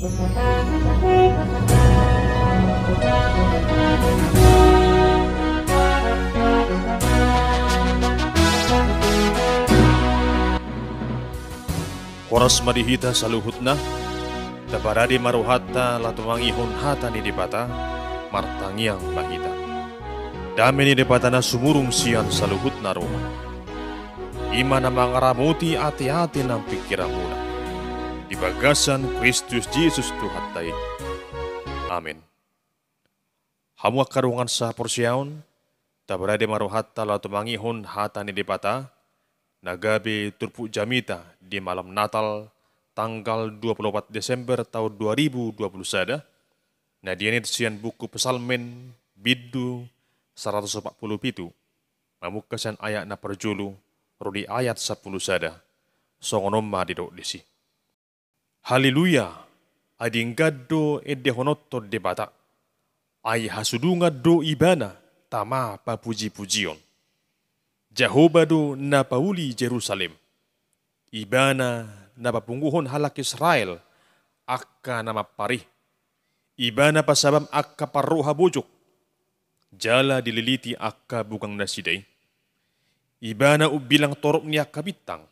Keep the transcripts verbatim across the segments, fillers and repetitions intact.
Horas ma di hita saluhutna. Taparade ma rohanta laho tumangihon hata ni Debata. Martangiang ma hita. Dame ni Debata na sumurung sian saluhutna roha, i ma na mangaramoti ateate nang pingkiranmuna di bagasan Kristus Jesus Tuhanta i. Amen. Hamu angka dongan sahaporseaon, taparade ma rohanta laho tumangihon hata ni Debata, na gabe turpuk jamita di malam Natal, tanggal dua puluh opat Desember taon dua ribu dua puluh sada, na dienet sian buku Psalmen, bindu saratus opat pulu pitu, mamungka sian ayat na parjolo ro di ayat sampulu sada, songon on ma didok disi. Haleluya, ai denggan do endehononhon Debata, ai hasudungan do Ibana tama papujipujion. Jahowa do na pauli Jerusalem. Ibana na papunguhon halak Israel angka na mampar i. Ibana pasabam angka parroha bojok, jala dililiti angka bugang nasida i. Ibana umbilang torop ni angka bintang,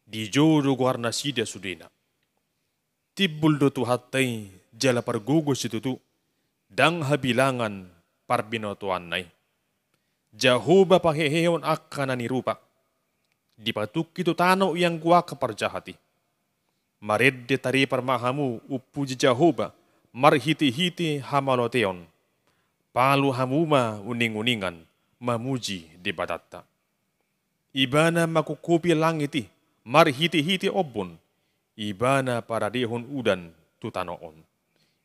dijou do goarnasida sudena. Timbul do Tuhanta i jala pargogo situtu, ndang habilangan parbinotoanna i. Jahowa pahehehon angka na nirupa. Dipatungki tu tano ianggo angka parjahat i. Marende taripar ma hamu umpuji Jahowa marhitehite hamaloteon. Palu hamu ma uninguningan mamuji Debatanta. Ibana mangkuphupi langit i marhitehite ombun. Ibana paradehon udan tu tano on.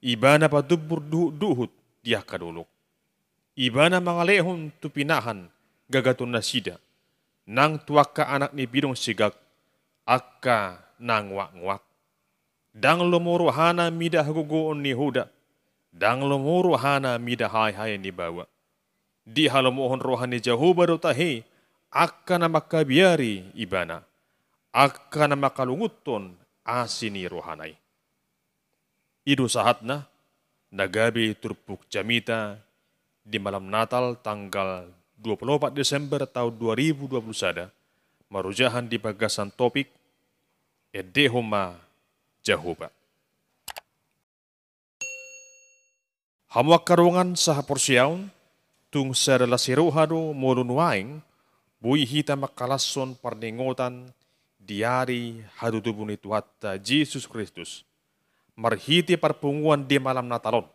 Ibana patumbur duhutduhut di angka dolok. Ibana mangalehon tu pinahan gagatonnasida, nang tu angka anak ni pidong sigak, angka na nguaknguak. Ndang lomo rohana mida hagogoon ni hoda, ndang lomo rohana mida haehae ni baoa. Dihalomohon roha ni Jahowa do tahe angka na mangkabiari Ibana, angka na mangkalungunhon asi ni rohana i. I do sahatna na gabe turpuk jamita di malam Natal tanggal dua puluh opat Desember taon dua ribu dua puluh sada, marojahan di bagasan topik, Endehon ma Jahowa. Hamu angka dongan sahaporseaon, tung sada las ni roha do molo nuaeng boi hita mangkalashon parningotan di ari hatutubu ni Tuhanta Jesus Kristus, marhite parpunguan di malam Natal on.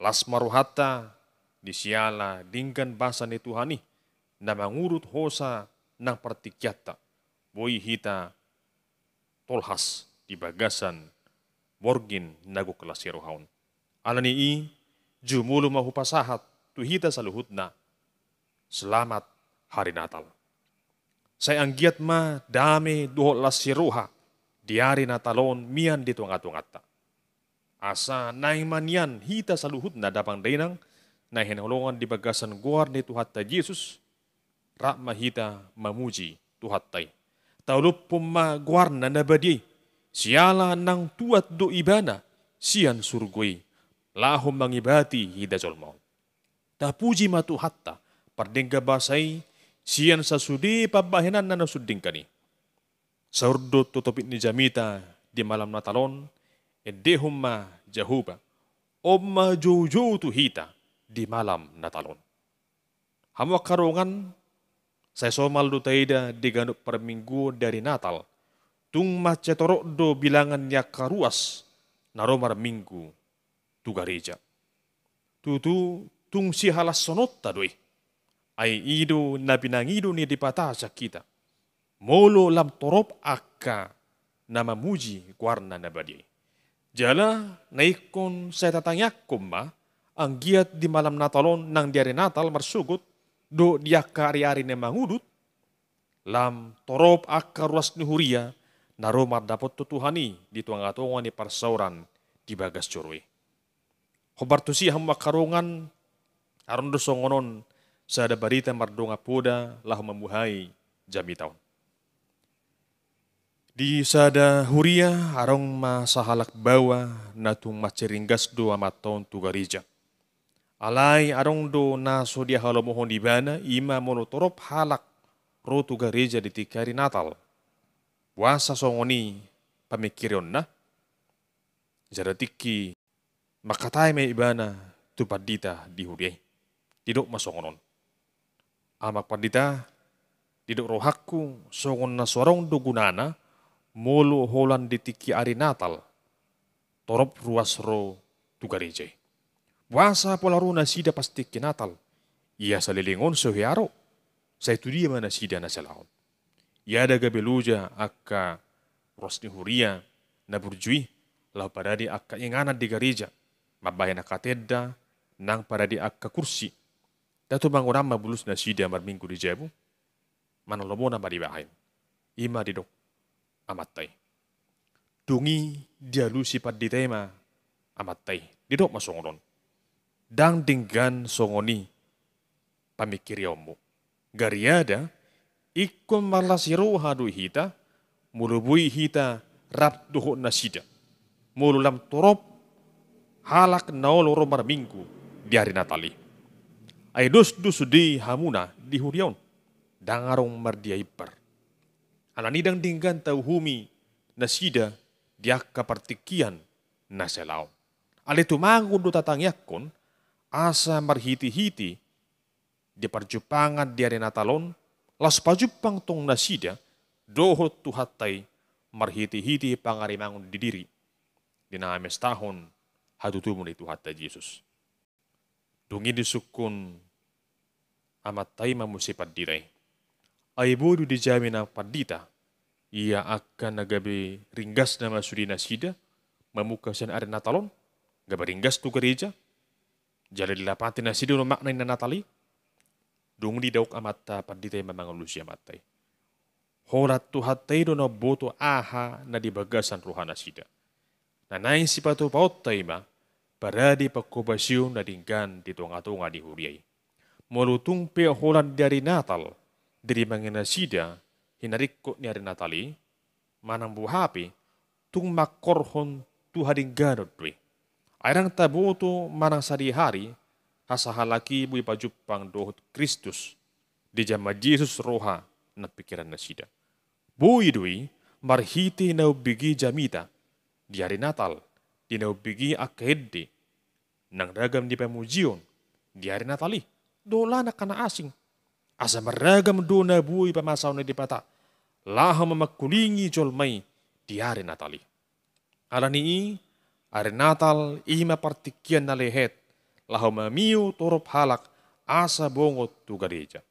Las ma rohanta di siala denggan basa ni Tuhan i, na mangudut hosa nang partingkianta, boi hita tolhas di bagasan borngin na gok las ni roha on. Alani i, jumolo ma hupasahat tu hita saluhutna, selamat hari Natal. Sai anggiat ma dame dohot las ni roha di ari Natal on mian di tongatonganta. Asa naeng ma nian hita saluhutna damang dainang na hinaholongan di bagasan goar ni Tuhanta Jesus, rap ma hita mamuji Tuhanta i. Tauluphon ma goarna na badia i, siala nang tuat do Ibana sian surgo i, laho mangibati hita jolma on. Tapuji ma Tuhanta pardenggan basa i, sian sasude pambahenanna na sun denggan i. Saur do tu topik ni jamita di malam Natal on, Endehon ma Jahowa, on ma joujou tu hita di malam Natal on. Hamu angka dongan, sai somal do taida di ganup parmingguon di ari Natal, tung mansai torop do bilangan ni angka ruas na ro marminggu tu gareja. Tutu, tung sihalashononta do i. Ai i do na pinangido ni Debata sian hita, molo lam torop angka na mamuji goarna na badia i. Jala na ingkon sai tatangiangkon ma, anggiat di malam Natal on nang di ari Natal marsogot dohot di angka ariari na mangudut, lam torop angka ruas ni huria na ro mandapothon Tuhan i di tongatonga ni parsaoran di bagas joro i. Hombar tusi hamu angka dongan, adong do songon on sada barita mardongan poda laho mambuhai jamita on. Di sada huria adong ma sahalak baoa na tung mansai ringgas do amanta on tu gareja. Alai adong do na so dihalomohon ibana, i ma molo torop halak ro tu gareja di tingki ari Natal. Boasa songon i pamingkirionna? Jala tingki mangkatai ma ibana tu pandita di huria i. Didok ma songon on: Amang pandita, didok rohangku songon na so adong do gunana molo holan di tingki ari Natal torop ruas ro tu gareja i. Boasa pola ro nasida pas tingki Natal? Ia saleleng on so hea ro. Sai tu dia ma nasida na salaon? Ia da gabe loja angka ruas ni huria na burju i laho parade angka inganan di gareja, mambahen angka tenda nang parade angka kursi. Ndang tumanggonan ma bulus nasida marminggu di jabu? Manang lomona ma dibahen? I ma didok amanta i. Dung i dialusi pandita i ma amanta i, didok ma songon on: Ndang denggan songon i pamingkirionmu. Gariada ingkon marlas ni roha do hita molo boi hita rap dohot nasida, molo lam torop halak na olo ro marminggu di ari Natal i. Ai dos do sude hamuna di huria on, ndang adong mardia imbar. Alani i ndang denggan tauhumi nasida di angka partingkian na salaon. Alai tumangon do tatangiangkon asa marhitehite di parjumpangan di ari Natal on, laos pajumpang tong nasida dohot Tuhanta i marhitehite pangarimangon di diri, di na mamestahon hatutubu ni Tuhanta Jesus. Dung i disungkun amanta i ma muse pandita i: Ai boi do dijamin amang pandita, ia angka na gabe ringgas nama sude nasida mamungka sian ari Natal on, gabe ringgas tu gareja, jala dilapati nasida do makna ni na Natal i? Dung didok amanta pandita i ma mangalusi amanta i: Holan Tuhanta i do na umboto aha na di bagasan roha nasida. Na naeng sipatupaonta i ma parade panghobasion na denggan di tongatonga ni huria i. Molo tung pe holan di ari Natal dirimangi nasida hinaringkot ni ari Natal i, manang boha pe, tung mangkorhon tu hadengganon do i. Ai ndang taboto manang sadihari hasahalak i boi pajumpang dohot Kristus di jamban Jesus roha nang pingkiran nasida. Boi do i marhite na umbege jamita di ari Natal, di na umbege angka ende nang ragam ni pamujion di ari Natal i, dohot na angka na asing. Asa marragam do na boi pamasaon ni Debata laho mamangkulingi jolma i di ari Natal i. Alani i, ari Natal i ma partingkian na lehet laho mamio torop halak asa bongot tu gareja.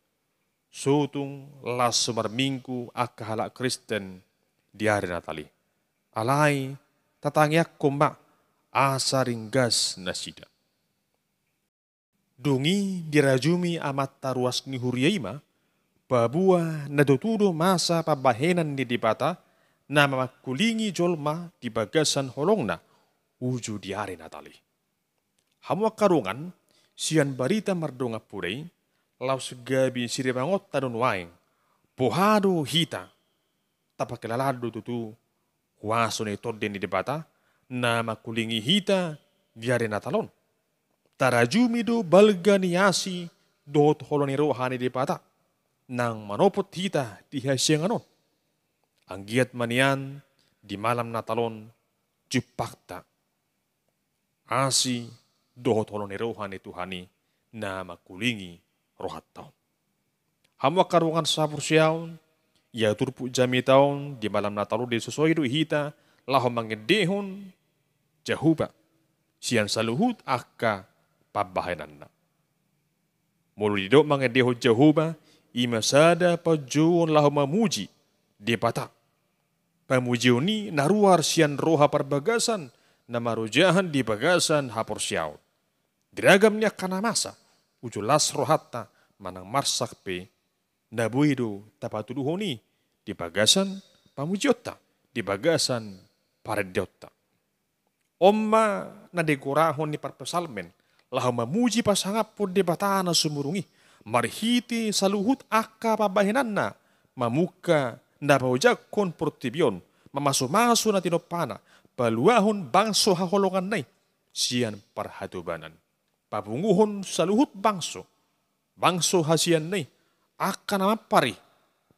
So tung las so marminggu angka halak Kristen di ari Natal i. Alai tatangiangkon ma asa ringgas nasida. Dung i dirajumi amanta ruas ni huria i ma paboa na tutu do masa pambahenan ni Debata na mamangkulingi jolma di bagasan holongna uju di ari Natal i. Hamu angka dongan, sian barita mardongan poda i, laos gabe sirimangonta do nuaeng, boha do hita, tapangkilalaan do tutu huaso ni Tondi ni Debata na mangkulingi hita di ari Natal on. Tarajumi do balga ni asi dohot holong ni roha ni Debata nang manopot hita di hasiangan on. Anggiat ma nian di malam Natal on jumpangta asi dohot holong ni roha ni Tuhan i na mangkulingi rohanta on. Hamu angka dongan sahaporseaon, ia turpuk jamita on di malam Natal on disosoi do hita laho mangendehon Jahowa sian saluhut angka pambahenanna. Molo didok mangendehon Jahowa, i ma sada panjouon laho mamuji Debata. Pamujion i na ruar sian roha parbagasan na marojahan di bagasan haporseaon. Di ragam ni angka na masa, uju las rohanta manang marsak pe, na boi do tapatuduhon i di bagasan pamujionta, di bagasan parendeonta. On ma na digorahon ni parpsalmen laho mamuji pasangaphon Debata na sumurung i, marhite saluhut angka pambahenanna mamungka na paojakhon portibi on mamasumasu na tinompana, paluahon bangso haholonganna i sian parhatobanan. Papunguhon saluhut bangso, bangso hasianna i, angka na mampar i,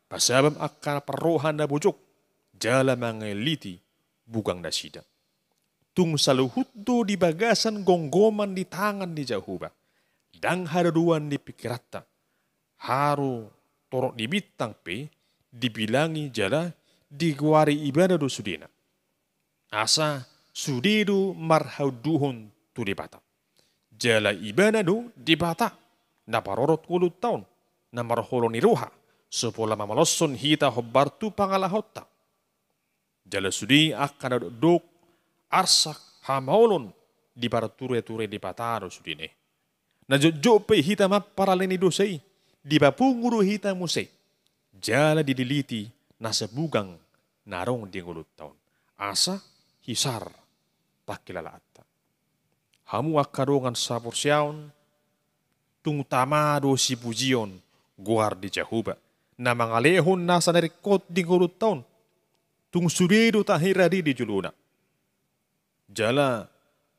pasabam angka parroha na bojok, jala mangaliti bugang nasida. Tung saluhut do di bagasan gomgoman ni tangan ni Jahowa, ndang hadodoan ni pingkiranta. Haru torop ni bintang pe dibilangi jala digoari ibana do sudena. Asa sude do marhaunduhon tu Debata. Jala ibana do Debata na parorot ngolunta on, na marholong ni roha, so pola mamaloshon hita hombar tu pangalahonta. Jala sude angka na dokdok arsak hamaolon dipartureture Debata do sudena i. Na jotjot pe hita mampar ale ni dosa i, dipapungu do hita muse, jala dililiti nasa bugang na adong di ngolunta on, asa hisar pangkilalaanta. Hamu angka dongan sahaporseaon, tung tama do sipujion goar ni Jahowa, na mangalehon nasa na ringkot di ngolunta on. Tung sude do tahira di, di jolona. Jala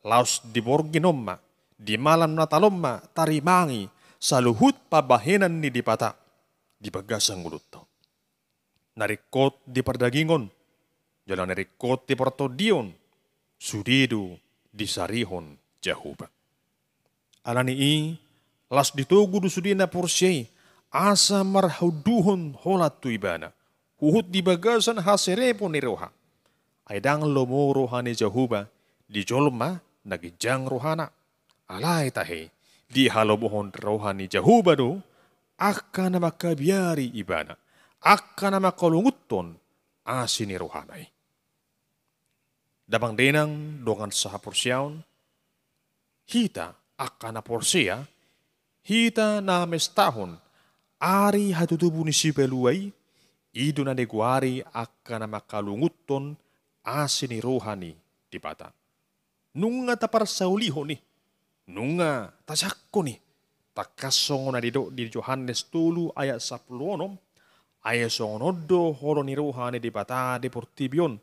laos di borngin on ma, di malam Natal on ma tarimangi saluhut pambahenan ni Debata di bagasan ngolunta on. Na ringkot di pardagingon, jala na ringkot di partondion, sude do disarihon Jahowa. Ala ni i, laos ditogu do sude na porsea i, asa marhaunduhon holan tu ibana, huhut di bagasan haserepon ni roha. Ai ndang lomo roha ni Jahowa di jolma na ginjang rohana. Alai tahe, dihalomohon roha ni Jahowa do angka na mangkabiari ibana, angka na mangkalunguthon asi ni rohana i. Damang dainang dongan sahaporseaon, hita angka na porsea, hita na mamestahon ari hatutubu ni Sipalua i, i do na digoari angka na mangkalunguthon asi ni roha ni Debata. Nunga taparsaulihon i, nunga tajangkon i, tangkas songon na didok di Johannes tolu ayat sampulu onom, ai songon on do holong ni roha ni Debata di portibi on,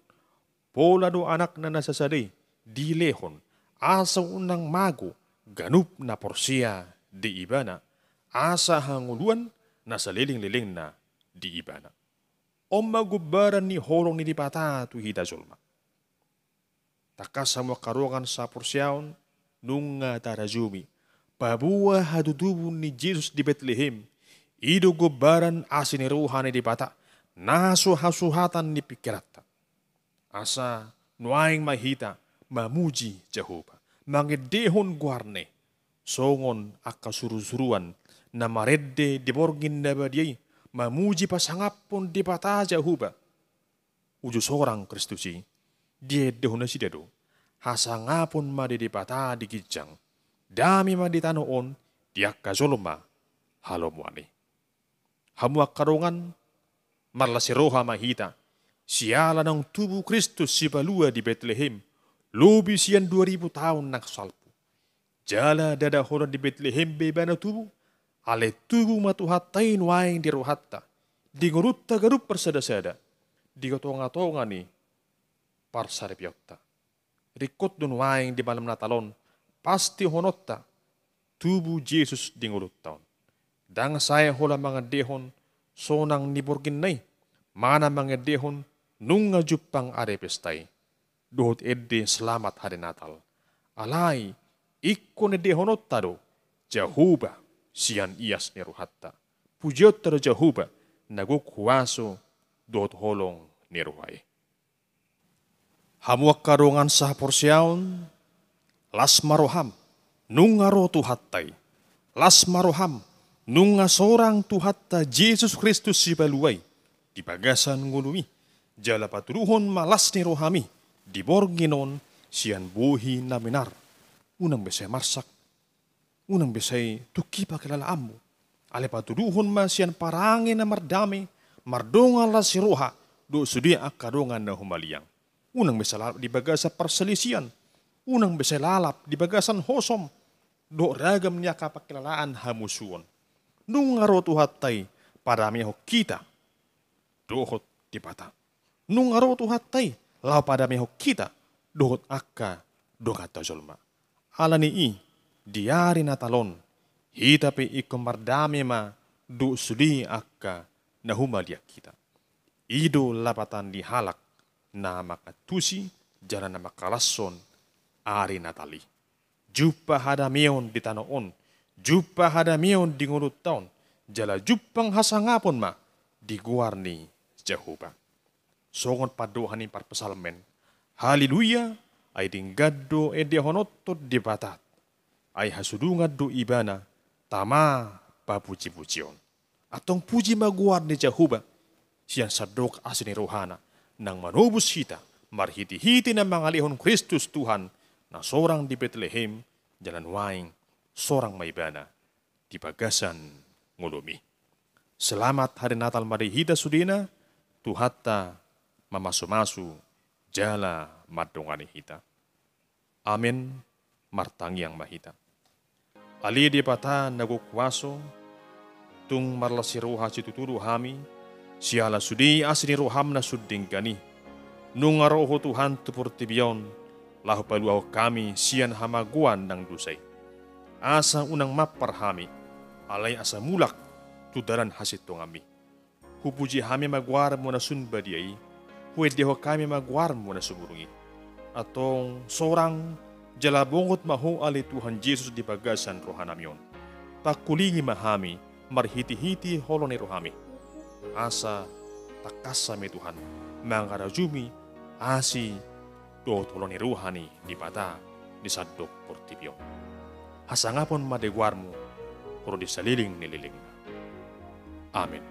pola do Anakna na sasada i dilehon, asa unang mago ganup na porsea di Ibana, asa hangoluan na saleleng-lelengna di Ibana. On ma gombaran ni holong ni Debata tu hita jolma. Tangkas hamu angka dongan sahaporseaon, nunga tarajumi paboa hatutubu ni Jesus di Betlehem, i do gombaran asi ni roha ni Debata, na so hasuhatan ni pingkiranta. Asa nuaeng ma hita mamuji Jahowa, mangendehon goarna i, songon angka surusuruan na marende di borngin na badia i, mamuji pasangaphon Debata Jahowa. Uju sorang Kristus i, diendehon nasida do: Hasangapon ma di Debata di ginjang, dame ma di tano on di angka jolma halomoan i. Hamu angka dongan, marlas ni roha ma hita, siala naung tubu Kristus Sipalua di Betlehem, lobi sian dua ribu taon na salpu. Jala ndada holan di Betlehem be Ibana tubu, alai tubu ma Tuhanta i nuaeng di rohanta, di ngolunta ganup parsadasada, di tongatonga ni parsaripeonta. Ringkot do nuaeng di malam Natal on pastihononta tubu Jesus di ngolunta on. Ndang sae holan mangendehon sonang ni borngin na i, manang mangendehon nunga jumpang ari pesta i, dohot ende selamat hari Natal. Alai ingkon endehononta do Jahowa sian ias ni rohanta. Pujionta do Jahowa na gok huaso dohot holong ni roha i. Hamu angka dongan sahaporseaon, las ma roham, nunga ro Tuhanta i. Las ma roham, nunga sorang Tuhanta Jesus Kristus Sipalua i di bagasan ngolumi. Jala patuduhon ma las ni rohami di borngin on sian bohi na minar. Unang be sai marsak, unang be sai tungki pangkilalaanmu. Alai patuduhon ma sian parange na mardame, mardongan las ni roha dohot sude angka dongan na humaliang. Unang be sai lalap di bagasan parsalisian, unang be sai lalap di bagasan hosom dohot ragam ni angka pangkilalaan hamusuon. Nunga ro Tuhanta i padamehon hita dohot Debata. Nunga ro Tuhanta i laho padamehon hita dohot angka donganta jolma. Alani i, di ari Natal on, hita pe ingkon mardame ma dohot sude angka na humaliang hita. I do lapatan ni halak na mangantusi jala na mangkalashon ari Natal i. Jumpa hadameon di tano on, jumpa hadameon di ngolunta on, jala jumpang hasangapon ma di goar ni Jahowa. Songon pandohan ni parpsalmen, Haleluya, ai denggan do endehononhon Debata, ai hasudungan do Ibana tama papujipujion. Antong puji ma goar ni Jahowa, sian sandok asi ni rohana, nang manobus hita, marhitehite na mangalehon Kristus Tuhan, na sorang di Betlehem, jala nuaeng sorang ma Ibana di bagasan ngolumi. Selamat hari Natal ma di hita sudena, Tuhanta mamasumasu jala mandongani hita. Amen. Martangiang ma hita. Ale Debata na gok huaso, tung marlas ni roha situtu do hami, siala sude asi ni roham na sun denggan i. Nunga ro Ho Tuhan tu portibi on, laho paluahon hami sian hamagoan nang dosa i. Asa unang mampar hami, alai asa mulak tu dalan hasintonganmi. Hupuji hami ma goarmu na sun badia i, huendehon hami ma goarmu na sumurung i. Antong sorang jala bongot ma Ho ale Tuhan Jesus di bagasan rohanami on. Pangkulingi ma hami marhitehite holong ni rohami. Asa tangkas hami Tuhan mangarajumi asi dohot holong ni roha ni Debata di sandok portibi on. Hasangapon ma di goarmu ro di saleleng ni lelengna. Amen.